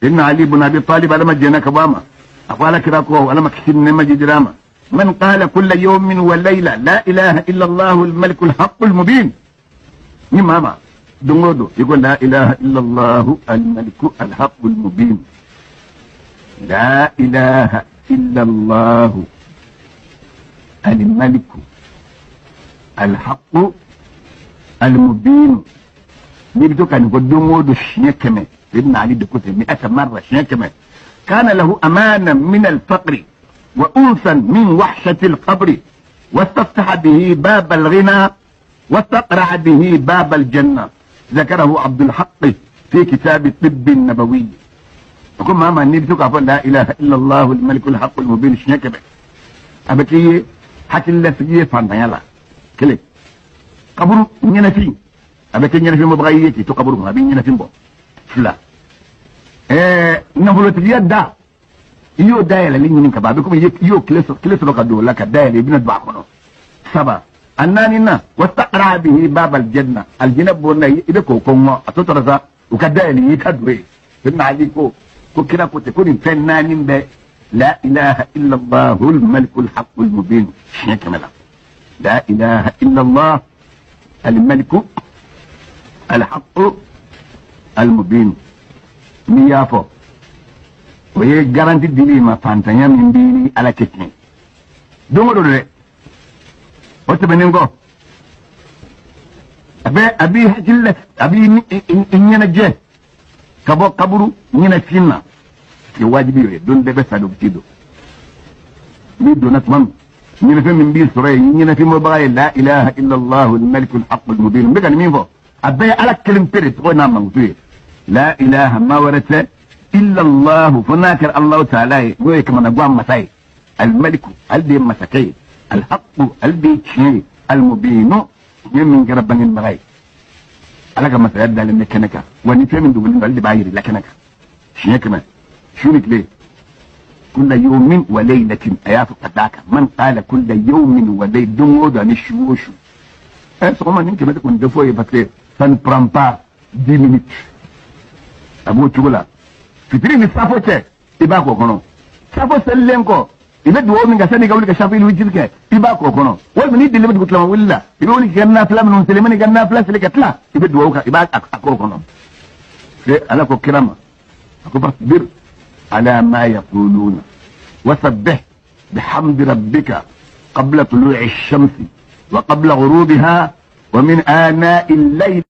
Sayyidina Ali ibn Abi Talib, Ala ma jɛnna ka bɔ a ma, a ko Ala kira ko, Ala ma kisi ni nɛɛma jidira a ma: من قال كل يوم وليلة لا إله إلا الله الملك الحق المبين. Ni maa ma don o don i ko لا إله إلا الله الملك الحق المبين، لا إله إلا الله الملك الحق المبين, n'i bɛ to ka nin fɔ don o don siɲɛ 100, Sayyidina Ali de ko ten, مئة مرة, siɲɛ 100, كان له أمانا من الفقر وأنسا من وحشة القبر واستفتح به باب الغنى واستقرع به باب الجنة. ذكره عبد الحق في كتاب الطب النبوي. Ko maa ma n'i bɛ to k'a fɔ لا إله إلا الله الملك الحق المبين siɲɛ 100, a bɛ k'i ye hakililasigi ye fantanya la. Kelen, kaburu ɲɛnafin, a bɛ kɛ ɲɛnafin bɔbaga ye k'i to kaburu kɔnɔ, a bɛ ɲɛnafin bɔ. Fila, nafolotigiya da, i y'o dayɛlɛli ɲini ka ban, a bɛ komi i y'o kile sɔrɔ ka don o la ka dayɛlɛ, i bɛna don a kɔnɔ. Saba, a naaninan, واستقرع به باب الجنة, alijinɛ bonda, i bɛ k'o kɔngɔ a tɔ tora sa, u ka dayɛlɛ i ka don yen. Sayyidina Ali ko kira ko ten ko nin fɛn naani bɛ لا إله إلا الله الملك الحق المبين siɲɛ 100 la. لا إله إلا الله الملك الحق المبين, n'i y'a fɔ, o ye garantie dili ma fantanya min b'i ni Ala cɛ tiɲɛ don o don dɛ. O tɛmɛnen kɔ, a bɛ a b'i hakili la, a b'i i ɲɛnajɛ ka bɔ kaburu ɲɛnafin na, parce que wajibi ye don bɛɛ bɛ sa, don t'i don. N'i donna tuma min, ɲɛnafin min b'i sɔrɔ yen, ɲɛnafin bɔbaga ye لا إله إلا الله الملك الحق المبين. N bɛ ka nin min fɔ, a bɛɛ ye Ala kelen pe de tɔgɔ n'a mankutu ye. لا إله, ma wɛrɛ tɛ, إلا الله, fo n'a kɛra Alahu taala ye, n'o ye kamanagan masa ye, الملك, ale de ye masakɛ ye, الحق, ale de ye tiɲɛ ye, المبين, tiɲɛ min kɛra bangebaga ye. Ala ka masaya dalen bɛ kɛnɛ kan wa ni fɛn min dogolen don, ale de b'a yira i la kɛnɛ kan. Siɲɛ 100, su ni tile, كل يوم وليلة, a y'a fɔ ka d'a kan من قال كل يوم وليلة, don o don ani su o su. Sɔgɔma nin 100 kɔni tɛ foyi ye, parce que ça ne prend pas 10 minutes. A b'o cogo la, fitiri ni safo cɛ, i b'a k'o kɔnɔ. Safo selilen kɔ, i bɛ dugawu min kɛ sani i ka wuli ka safi witiri kɛ, i b'a k'o kɔnɔ. Walima n'i deli bɛ dugu tilama wuli la, i bɛ wuli k'i ka nafila minnu seli, i ka nafila seli ka tila, i bɛ dugawu kɛ, i b'a a k'o kɔnɔ. Ala ko kira ma, a ko: فاصبر على ما يقولون وسبح بحمد ربك قبل طلوع الشمس وقبل غروبها ومن آناء الليل.